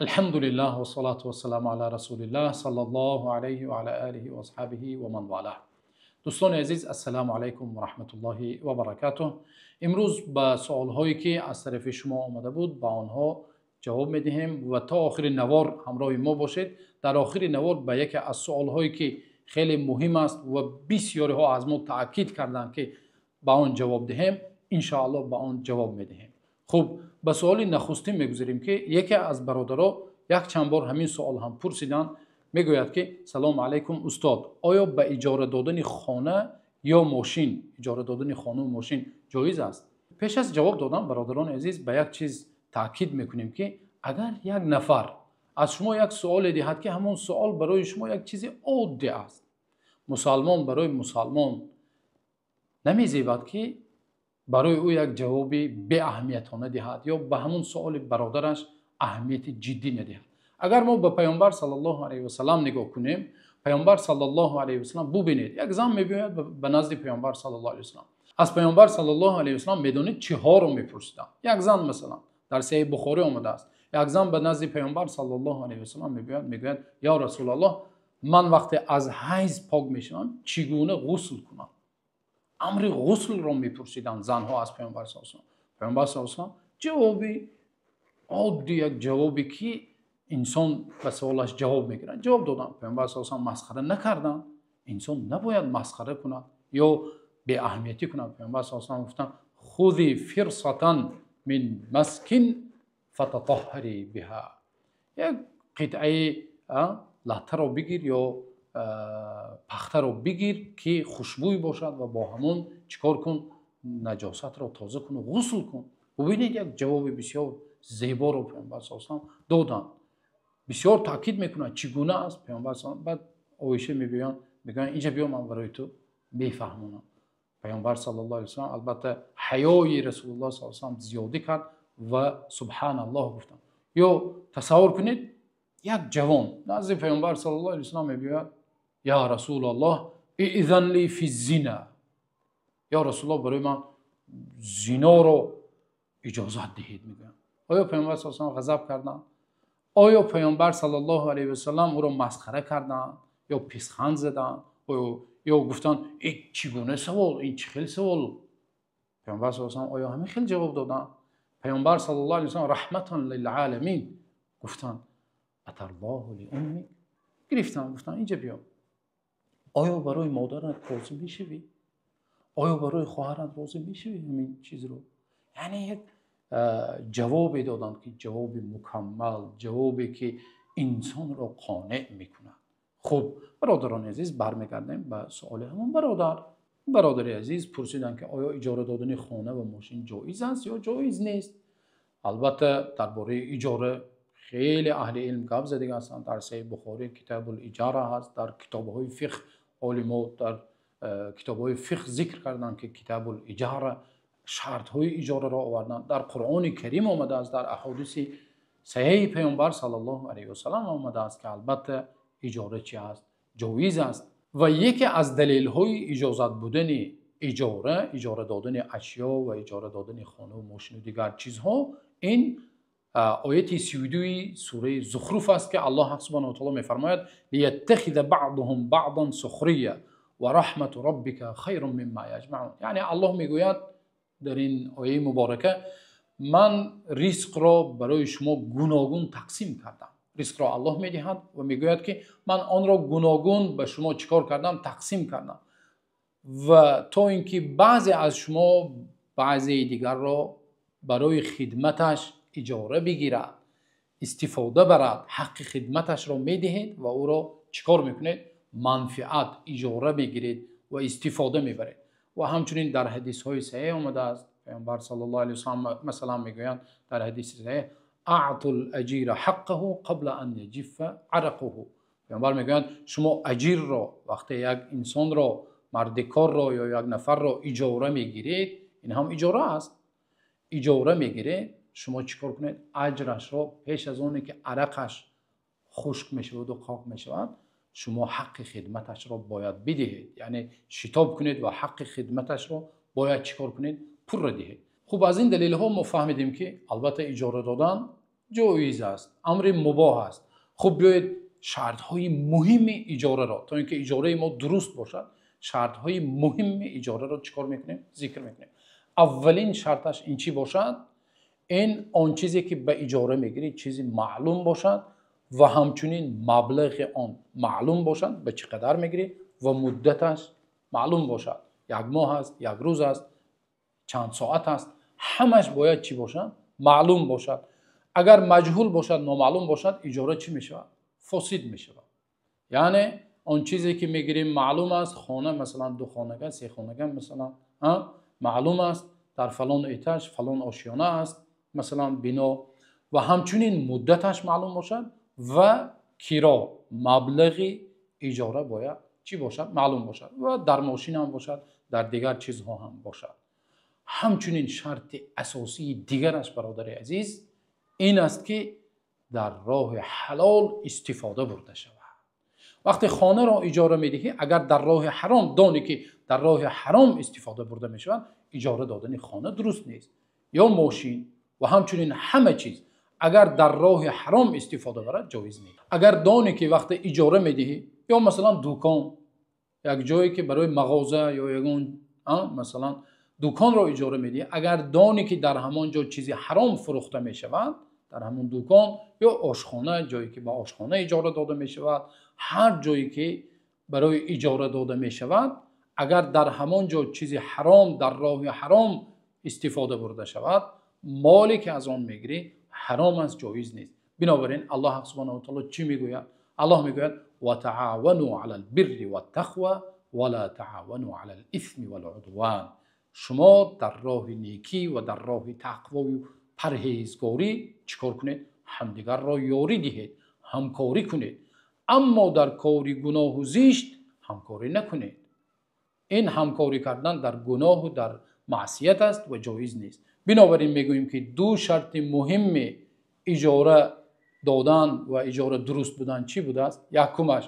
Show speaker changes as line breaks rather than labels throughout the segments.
Алҳамдулиллаҳ вассалату вассаламу ала расулиллаҳ саллаллоҳу алайҳи ва ала олиҳи ва асҳобиҳи ва ман валаҳ. Дӯстони азиз, ассалому алайкум ва раҳматуллоҳи ва баракатуҳ. Имрӯз ба суолҳое ки аз тарафи шумо омада буд, ба онҳо ҷавоб медиҳем ва то охири навор ҳамроҳи мо бошед. Дар охири навор ба яке аз суолҳое ки хеле муҳим аст ва бисёриҳо аз мо таъкид карданд, ки ба он ҷавоб диҳем, иншоаллоҳ ба он ҷавоб медиҳем. Хуб, ба суоли нахустин мегузарем, ки яке аз бародаро якчанд бор ҳамин суол ҳам пурсиданд. Мегӯяд, ки салому алайкум устод, оё ба иҷора додани хона ё мошин, иҷора додани хонаву мошин ҷоиз аст? Пеш аз ҷавоб додан, бародарони азиз, ба як чиз таъкид мекунем, ки агар як нафар аз шумо як суоле диҳад, ки ҳамон суол барои шумо як чизи оддӣ аст, мусалмон барои мусалмон намезебад, ки барои ӯ як ҷавоби беаҳамиятона диҳад ё ба ҳамон суоли бародараш аҳамияти ҷиддӣ надиҳад. Агар мо ба Паёмбар саллаллоҳу алайҳи васаллам нигоҳ кунем, Паёмбар саллаллоҳу алайҳи васаллам, бубинед, як зан мебиёяд ба назди Паёмбар саллаллоҳу алайҳи васаллам. Аз Паёмбар саллаллоҳу алайҳи васаллам медонед, чиҳоро мепурсиданд? Як зан, масалан, дар Саҳеҳи Бухорӣ омадааст, як зан ба назди Паёмбар саллаллоҳу алайҳи васаллам мебиёяд, мегӯяд: ё Расулаллоҳ, ман вақте аз ҳайз пок мешавам, чӣ гуна ғусл кунам? Амри ғуслро мепурсиданд занҳо аз Паёмбар саллаллоҳу алайҳи васаллам. Паёмбар саллаллоҳу алайҳи васаллам ҷавоби оддӣ, як ҷавобе ки инсон ба суолаш ҷавоб мегирад, ҷавоб доданд. Паёмбар саллаллоҳу алайҳи васаллам масхара накарданд. Инсон набояд масхара кунад ё беаҳамиятӣ кунад. Паёмбар саллаллоҳу алайҳи васаллам гуфтанд: خذي فرصة من مسك فتطهري بها. Як қитъаи латтаро бигир ё пахтаро бигир, ки хушбӯй бошад, ва бо ҳамон чӣ кор кун? Наҷосатро тоза кун, ғусл кун. Бубинед, як ҷавоби бисёр зеборо Паёмбар саллаллоҳу алайҳи васаллам доданд. Бисёр таъкид мекунанд, чӣ гуна аст Паёмбар. Баъд Оиша мебиёянд, мегӯянд: инҷа биё, ман барои ту мефаҳмонам. Паёмбар саллаллоҳу алайҳи васаллам, албатта, ҳаёи Расулуллоҳ саллаллоҳу алайҳи васаллам зиёдӣ кард ва субҳаналлоҳ гуфтанд. Ё тасаввур кунед, як ҷавон назди Паёмбар саллаллоҳу алайҳи васаллам мебиёяд: ё Расулаллоҳ, изан ли фи зина, ё Расулуллоҳ, барои ман зиноро иҷозат диҳед, мегӯянд. Оё Паёмбар саллаллоҳу алайҳи васаллам ғазаб карданд? Оё Паёмбар саллаллоҳу алайҳи васаллам ӯро масхара карданд ё писханд заданд ё гуфтанд: э, чӣ гуна савол, ин чӣ хел савол? Паёмбар саллаллоҳу алайҳи васаллам оё ҳамин хел ҷавоб доданд? Паёмбар саллаллоҳу алайҳи васаллам раҳматан лилъоламин гуфтанд: أترضاه لأمك? Гирифтанд, гуфтанд: инҷа биё, оё барои модарат розӣ мешавӣ? Оё барои хоҳарат розӣ мешавӣ ҳамин чизро? Яъне як ҷавобе доданд, ки ҷавоби мукаммал, ҷавобе ки инсонро қонеъ мекунад. Хуб, бародарони азиз, бармегардем ба суоли ҳамон бародар. Бародари азиз пурсиданд, ки оё иҷора додани хона ва мошин ҷоиз аст ё ҷоиз нест? Албатта, дар бораи иҷора хеле аҳли илм гап задига ҳастанд. Дар Саҳеҳи Бухорӣ китобул иҷора ҳаст, дар китобҳои фиқҳ олимо дар китобҳои фиқҳ зикр карданд, ки китобул иҷора, шартҳои иҷораро оварданд. Дар Қуръони Карим омадааст, дар аҳодиси саҳеҳи Паёмбар саллаллоҳу алайҳи васаллам омадааст, ки албатта иҷора чи аст? Ҷоиз аст. Ва яке аз далелҳои иҷозат будани иҷора, иҷора додани ашё ва иҷора додани хонаву мошину дигар чизҳо, ин ояти 32-и сураи Зухруф аст, ки Аллоҳ субҳанаҳу ва таъоло мефармояд: ليتخذ بعضهم بعضا سخرية ورحمة ربك خير مما يجمعون. Яъне Аллоҳ мегӯяд дар ин ояи муборака: ман ризқро барои шумо гуногун тақсим кардам. Ризқро Аллоҳ медиҳад ва мегӯяд, ки ман онро гуногун ба шумо чӣ кор кардам? Тақсим кардам, ва то ин ки баъзе аз шумо баъзеи дигарро барои хидматаш иҷора бигирад, истифода барад. Ҳаққи хидматашро медиҳед ва ӯро чӣ кор мекунед? Манфиат, иҷора мегиред ва истифода мебаред. Ва ҳамчунин дар ҳадисҳои саҳеҳ омадааст, Паёмбар саллаллоҳу алайҳи васаллам масалан мегӯянд дар ҳадиси саҳеҳ: أعطوا الأجير حقه قبل أن يجف عرقه. Паёмбар мегӯянд: шумо аҷирро, вақте як инсонро, мардикорро ё як нафарро иҷора мегиред, ин ҳам иҷора аст, иҷора мегиред, шумо чӣ кор кунед? Аҷрашро пеш аз оне ки арақаш хушк мешаваду қоқ мешавад, шумо ҳаққи хидматашро бояд бидиҳед. Яъне шитоб кунед ва ҳаққи хидматашро бояд чӣ кор кунед? Пурра диҳед. Хуб, аз ин далелҳо мо фаҳмидем, ки албатта иҷора додан Ҷоиз аст, амри мубоҳ аст. Хуб, биёед шартҳои муҳими иҷораро, то инки иҷораи мо дуруст бошад, шартҳои муҳими иҷораро чӣ кор мекунем? Зикр мекунем. Аввалин шарташ ин чӣ бошад? Ин он чизе ки ба иҷора мегирӣ, чизи маълум бошад ва ҳамчунин маблағи он маълум бошад, ба чӣ қадар мегирӣ, ва муддаташ маълум бошад. Як моҳ аст, як рӯз аст, чанд соат аст, ҳамаш бояд чӣ бошад? Маълум бошад. Агар маҷҳул бошад, номаълум бошад, иҷора чӣ мешавад? Фосид мешавад. Яъне он чизе ки мегирем маълум аст, хона масалан ду хонага, се хонага масалан, маълум аст, дар фалон этаж, фалон ошёна аст, масалан бино, ва ҳамчунин муддаташ маълум бошад ва киро, маблағи иҷора бояд чӣ бошад? Маълум бошад, ва дар мошин ҳам бошад, дар дигар чизҳо ҳам бошад. Ҳамчунин шарти асосии дигараш, бародари азиз, ин аст ки дар роҳи ҳалол истифода бурда шавад. Вақте хонаро иҷора медиҳӣ, агар дар роҳи ҳаром донӣ ки дар роҳи ҳаром истифода бурда мешавад, иҷора додани хона дуруст нест. Ё мошин ва ҳамчунин ҳама чиз агар дар роҳи ҳаром истифода барад, ҷоиз нест. Агар донӣ ки вақте иҷора медиҳӣ, ё масалан дукон, як ҷое ки барои мағоза ё ягон, масалан дуконро иҷора медиҳӣ, агар донӣ ки дар ҳамон ҷо чизи ҳаром фурӯхта мешавад, дар ҳамон дукон ё ошхона, ҷое ки ба ошхона иҷора дода мешавад, ҳар ҷое ки барои иҷора дода мешавад, агар дар ҳамон ҷо чизи ҳаром дар роҳи ҳаром истифода бурда шавад, моле ки аз он мегирӣ ҳаром аст, ҷоиз нест. Бинобар ин Аллоҳ субҳонаҳу ва таъоло чӣ мегӯяд? Аллоҳ мегӯяд: وتعاونوا على البر والتقوى ولا تعاونوا على الإثم والعدوان. Шумо дар роҳи некӣ ва дар роҳи тақвою парҳезгорӣ чӣ кор кунед? Ҳамдигарро ёрӣ диҳед, ҳамкорӣ кунед, аммо дар кори гуноҳу зишт ҳамкорӣ накунед. Ин ҳамкорӣ кардан дар гуноҳу дар маъсият аст ва ҷоиз нест. Бинобар ин мегӯем ки ду шарти муҳими иҷора додан ва иҷора дуруст будан чӣ будааст? Якумаш,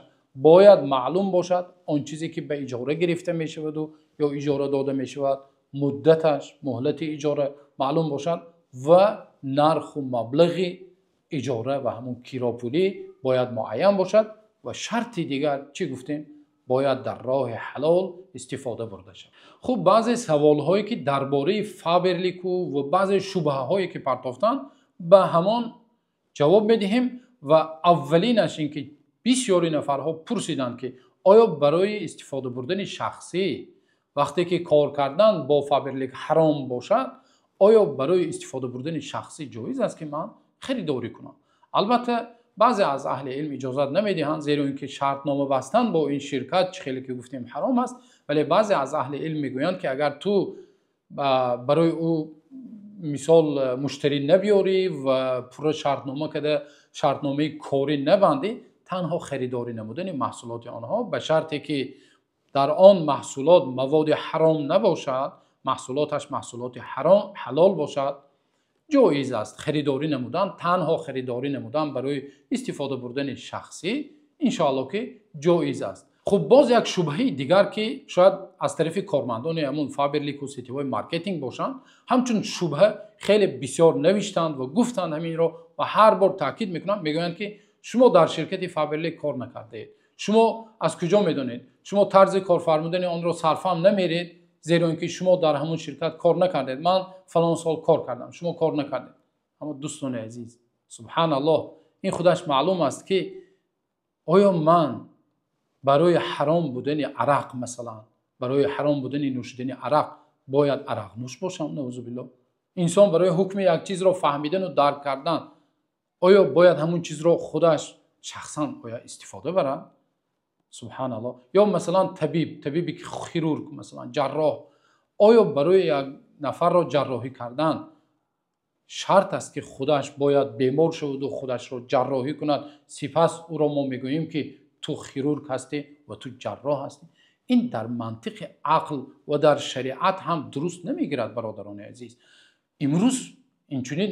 бояд маълум бошад он чизе ки ба иҷора гирифта мешаваду ё иҷора дода мешавад, муддаташ, муҳлати иҷора маълум бошад ва нарху маблағи иҷора ва ҳамон киропулӣ бояд муайян бошад. Ва шарти дигар чӣ гуфтем? Бояд дар роҳи ҳалол истифода бурда шавад. Хуб, баъзе саволҳое ки дар бораи Фаберлику ва баъзе шубҳаҳое ки партофтанд, ба ҳамон ҷавоб медиҳем. Ва аввалинаш ин ки бисёри нафарҳо пурсиданд ки оё барои истифода бурдани шахсӣ вақте ки кор кардан бо Фаберлик ҳаром бошад, оё барои истифода бурдани шахсӣ ҷоиз аст ки ман харидорӣ кунам? Албатта, баъзе аз аҳли илм иҷозат намедиҳанд, зеро ин ки шартнома бастан бо ин ширкат, чӣ хеле ки гуфтем, ҳаром аст. Вале баъзе аз аҳли илм мегӯянд ки агар ту барои ӯ мисол муштарӣ набиёрӣ ва пурра шартнома карда, шартномаи корӣ набандӣ, танҳо харидорӣ намудани маҳсулоти онҳо ба шарте ки дар он маҳсулот маводи ҳаром набошад, маҳсулоташ маҳсулоти ҳалол бошад, ҷоиз аст харидорӣ намудан. Танҳо харидорӣ намудан барои истифода бурдани шахсӣ иншоалло ки ҷоиз аст. Хуб, боз як шубҳаи дигар ки шояд аз тарафи кормандони ҳамун Фаберлику сетевой маркетинг бошанд, ҳамчун шубҳа хеле бисёр навиштанд ва гуфтанд ҳаминро ва ҳар бор таъкид мекунанд, мегӯянд ки шумо дар ширкати Фаберлик кор накардаед, шумо аз куҷо медонед, шумо тарзи корфармудани онро сарфаҳм намеред, зеро ин ки шумо дар ҳамон ширкат кор накардед. Ман фалон сол кор кардам, шумо кор накардед. Аммо, дӯстони азиз, субҳаналлоҳ, ин худаш маълум аст ки оё ман барои ҳаром будани арақ, масалан барои ҳаром будани нӯшидани арақ, бояд арақнӯш бошам? Наузубиллоҳ. Инсон барои ҳукми як чизро фаҳмидану дарк кардан оё бояд ҳамон чизро худаш шахсан бояд истифода барад? Субҳаналлоҳ. Ё масалан табиб, табибе ки хирург, масалан ҷарроҳ, оё барои як нафарро ҷарроҳӣ кардан шарт аст ки худаш бояд бемор шаваду худашро ҷарроҳӣ кунад, сипас ӯро мо мегӯем ки ту хирург ҳастӣ ва ту ҷарроҳ ҳастӣ? Ин дар мантиқи ақл ва дар шариат ҳам дуруст намегирад. Бародарони азиз, имрӯз инчунин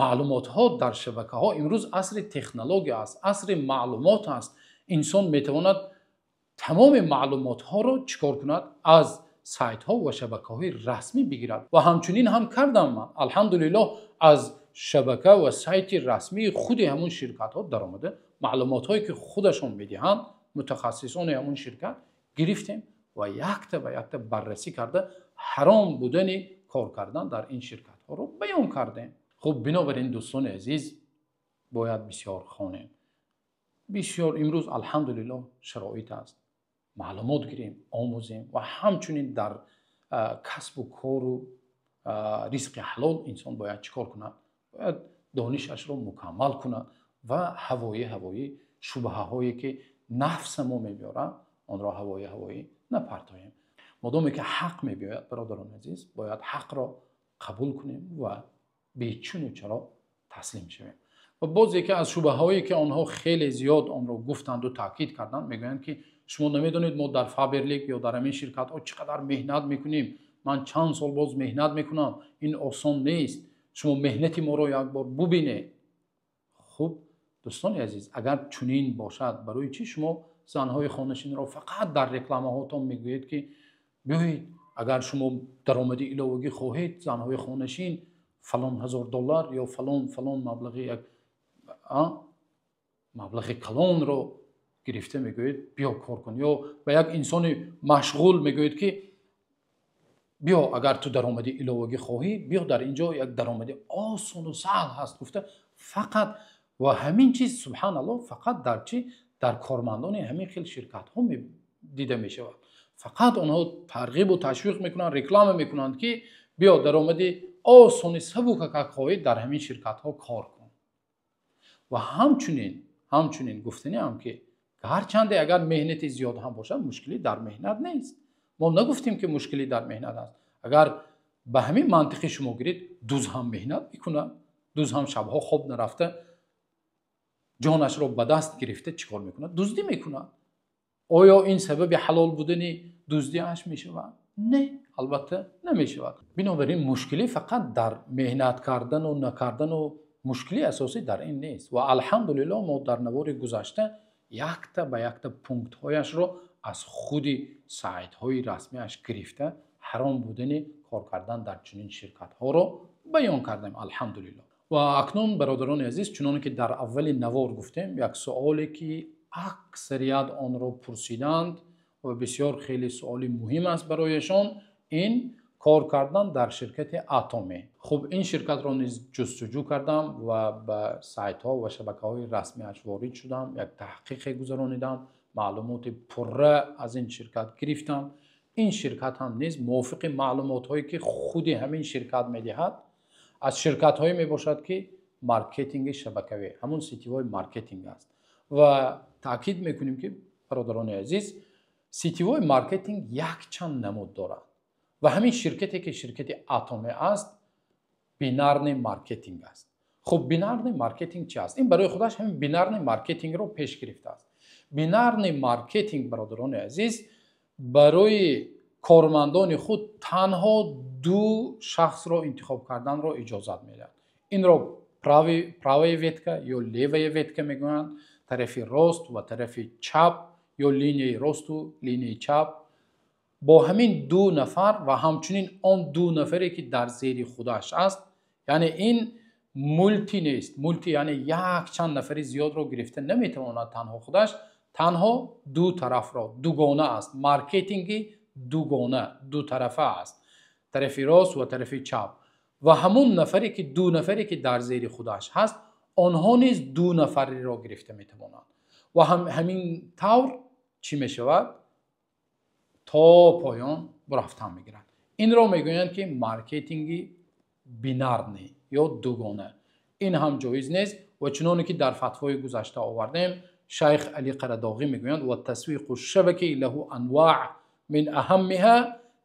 маълумотҳо дар шабакаҳо, имрӯз асри технология аст, асри маълумот аст. Инсон метавонад тамоми маълумотҳоро чӣ кор кунад? Аз сайтҳо ва шабакаҳои расмӣ бигирад. Ва ҳамчунин ҳам кардам ман, алҳамдулиллоҳ, аз шабака ва сайти расмии худи ҳамун ширкатҳо даромада, маълумотҳое ки худашон медиҳанд, мутахассисони ҳамун ширкат гирифтем ва якта ба якта баррасӣ карда, ҳаром будани кор кардан дар ин ширкатҳоро баён кардем. Хуб, бинобар ин, дӯстони азиз, бояд бисёр хонем. Бисёр имрӯз, алҳамдулиллоҳ, шароит аст, маълумот гирем, омӯзем ва ҳамчунин дар касбу кору ризқи ҳалол инсон бояд чӣ кор кунад? Бояд донишашро мукаммал кунад ва ҳавои шубҳаҳое ки нафса мо мебиёрад, онро ҳавои напартоем. Модоме ки ҳақ мебиёяд, бародарони азиз, бояд ҳақро қабул кунем ва бечуну чаро таслим шавем. Ва боз яке аз шубҳаҳое ки онҳо хеле зиёд онро гуфтанду таъкид карданд, мегӯянд ки шумо намедонед, мо дар Фаберлик ё дар ҳамин ширкатҳо чӣ қадар меҳнат мекунем, ман чанд сол боз меҳнат мекунам, ин осон нест, шумо меҳнати моро як бор бубинед. Хуб, дӯстони азиз, агар чунин бошад, барои чӣ шумо занҳои хонашинро фақат дар рекламаҳотон мегӯед ки биёед, агар шумо даромади иловагӣ хоҳед, занҳои хонашин фалон ҳазор доллар ё фалон фалон маблағи, як маблағи калонро гирифта мегӯед, биё кор кун, ё ба як инсони машғул мегӯед ки биё, агар ту даромади иловагӣ хоҳӣ, биё, дар ин ҷо як даромади осону саҳл ҳаст гуфта фақат. Ва ҳамин чиз, субҳаналлоҳ, фақат дар чӣ? Дар кормандони ҳамин хел ширкатҳо дида мешавад. Фақат онҳо тарғибу ташвиқ мекунанд, реклама мекунанд ки биё, даромади осони сабукакак хоҳӣ, дар ҳамин ширкатҳо кор кун. Ва ҳамчунин гуфтаниам ки ҳарчанде агар меҳнати зиёд ҳам бошад, мушкилӣ дар меҳнат нест. Мо нагуфтем ки мушкилӣ дар меҳнат аст. Агар ба ҳамин мантиқи шумо гиред, дуз ҳам меҳнат мекунад, дуз ҳам шабҳо хоб нарафта, ҷонашро ба даст гирифта, чӣ кор мекунад? Дуздӣ мекунад. Оё ин сабаби ҳалол будани дуздиаш мешавад? Не, албатта, намешавад. Бинобар ин мушкилӣ фақат дар меҳнат кардану накардану мушкили асосӣ дар ин нест. Ва алҳамдулиллоҳ, мо дар навори гузашта якта ба якта пунктҳояшро аз худи сайтҳои расмиаш гирифта, ҳаром будани кор кардан дар чунин ширкатҳоро баён кардем, алҳамдулиллоҳ. Ва акнун, бародарони азиз, чуноне ки дар аввали навор гуфтем, як суоле ки аксарият онро пурсиданд ва бисёр хеле суоли муҳим аст барояшон, ин кор кардан дар ширкати Атоме. Хуб, ин ширкатро низ ҷустуҷӯ кардам ва ба сайтҳо ва шабакаҳои расмиаш ворид шудам, як таҳқиқе гузаронидам, маълумоти пурра аз ин ширкат гирифтам. Ин ширкат ҳам низ мувофиқи маълумотҳое ки худи ҳамин ширкат медиҳад, аз ширкатҳое мебошад ки маркетинги шабакавӣ, ҳамун сетевой маркетинг аст. Ва таъкид мекунем ки, бародарони азиз, сетевой маркетинг якчанд намуд дорад ва ҳамин ширкате ки ширкати Атоме аст, бинарный маркетинг аст. Хуб, бинарный маркетинг чи аст? Ин барои худаш ҳамин бинарный маркетингро пеш гирифтааст. Бинарный маркетинг, бародарони азиз, барои кормандони худ танҳо ду шахсро интихоб карданро иҷозат медиҳад. Инро правая ветка ё левая ветка мегӯянд, тарафи рост ва тарафи чап ё линияи росту линияи чап. Бо ҳамин ду нафар ва ҳамчунин он ду нафаре ки дар зери худаш аст, яъне ин мулти нест. Мулти яъне якчанд нафари зиёдро гирифта наметавонад танҳо худаш, танҳо ду тарафро, дугона аст, маркетинги дугона, дутарафа аст, тарафи рост ва тарафи чап. Ва ҳамун нафаре ки ду нафаре ки дар зери худаш ҳаст, онҳо низ ду нафареро гирифта метавонанд. Ва ҳамин тавр чӣ мешавад? То поён рафтан мегирад. Инро мегӯянд ки маркетинги бинарный ё дугона. Ин ҳам ҷоиз нест. Ва чуноне ки дар фатвои гузашта овардем, шайх Али Қарадоғӣ мегӯянд: والتسويق الشبكي له أنواع، من أهمها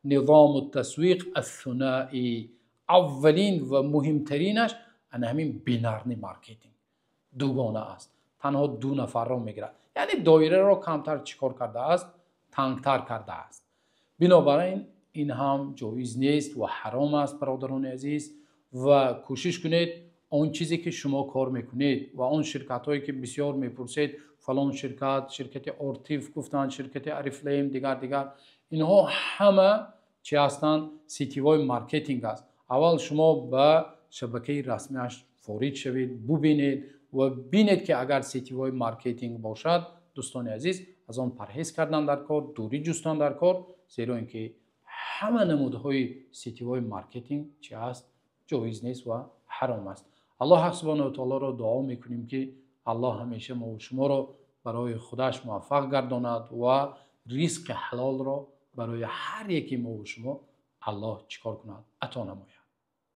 نظام التسويق الثنائي. Аввалин ва муҳимтаринаш ана ҳамин бинарный маркетинг дугона аст, танҳо ду нафарро мегирад, яъне доираро камтар чӣ кор кардааст? Тангтар кардааст. Бинобар ин ин ҳам ҷоиз нест ва ҳаром аст, бародарони азиз. Ва кӯшиш кунед, он чизе ки шумо кор мекунед ва он ширкатҳое ки бисёр мепурсед, фалон ширкат, ширкати Ортиф гуфтанд, ширкати Орифлейм, дигар дигар, инҳо ҳама чӣ ҳастанд? Сетевой маркетинг аст. Аввал шумо ба шабакаи расмиаш ворид шавед, бубинед ва бинед, ки агар сетевой маркетинг бошад, дӯстони азиз, аз он парҳез кардан дар кор, дурӣ ҷустан дар кор, зеро ин ки ҳама намудҳои сетевой маркетинг чи аст? Ҷоиз нест ва ҳаром аст. Аллоҳ субҳонаҳу таолоро дуо мекунем, ки Аллоҳ ҳамеша мову шуморо барои худаш муваффақ гардонад ва ризқи ҳалолро барои ҳар яки мову шумо Аллоҳ чӣ кор кунад? Ато намояд.